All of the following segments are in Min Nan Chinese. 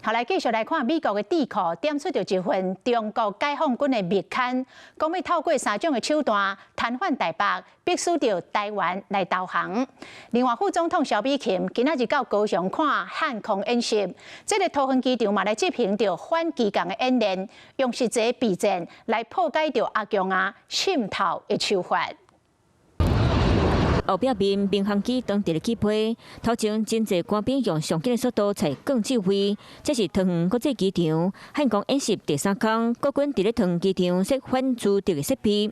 好，來繼續來看美國的智庫點出著一份中國解放軍的密刊，講欲透過三種的手段癱瘓台北，逼使著台灣來投降。另外，副總統蕭美琴今仔日到高雄看漢空演習，這个桃園機場嘛來執行著反機共的演練，用實際備戰來破解著阿共仔滲透的手法。後壁面民航機當佇咧起飛，頭前真濟官兵用上緊的速度採降指揮。這是桃園國際機場漢光演習第三工，國軍佇咧桃園機場設反輜敵的設備。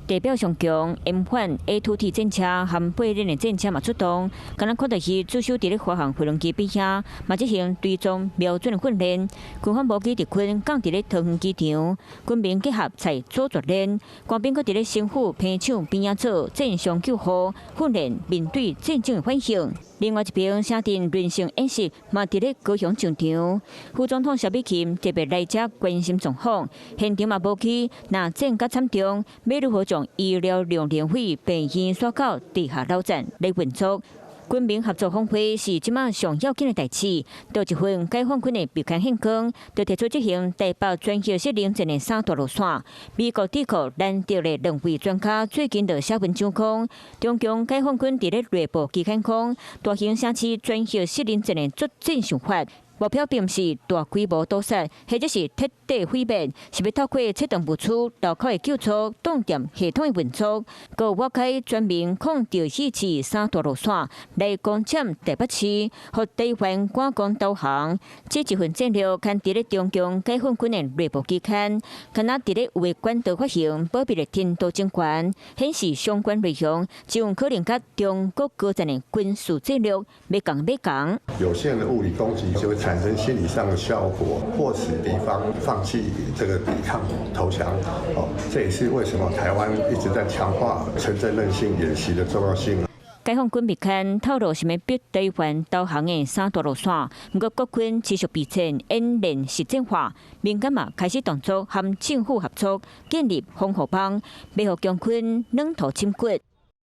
地表上強 M1 A2T 戰車和貝連的戰車嘛出動，敢若看著是駐守佇咧華航飛行機邊遐，嘛進行追蹤瞄準的訓練。軍方無機敵軍降佇咧桃園機場，軍民結合採組作練，官兵閣佇咧新婦坪廠邊仔做戰傷救護訓練，面對戰爭的反應。另外一邊，城鎮輪性演習嘛佇咧高雄上場，副總統蕭美琴特別來遮關心狀況，現場嘛無去，若戰甲慘重，欲如何將醫療兩聯費病院徙到地下老站來運作？軍民合作防衛是這馬上要緊的代誌。著一份解放軍的密刊憲講，就提出執行台北全核失能戰的三大路線。美國智庫蘭德的兩位專家最近就寫文章講，中共解放軍佇咧內部期刊講，大型城市全核失能戰的作戰想法。目標並毋是大規模屠殺，或者是徹底毀滅，是欲透過切斷物資、路口的救助、凍電系統的運作，閣挖開全面控制戲市三大路線來攻佔台北市，予台灣趕講投降。這一份戰略刊佇咧中共解放軍的內部期刊，敢若佇咧有的管道發行保密的程度真懸，顯示相關內容就有可能佮中國高層的軍事戰略欲仝欲仝。有限的物理攻擊就會產生心理上的效果，迫使敵方放棄這個抵抗投降。哦，這也是為什麼台灣一直在強化城鎮韌性演習的重要性。解放軍密刊透露，想欲逼台灣投降的三大路線，毋過國軍持續備戰演練實戰化，民間嘛開始動作和政府合作建立防護網，欲予共軍軟塗深掘。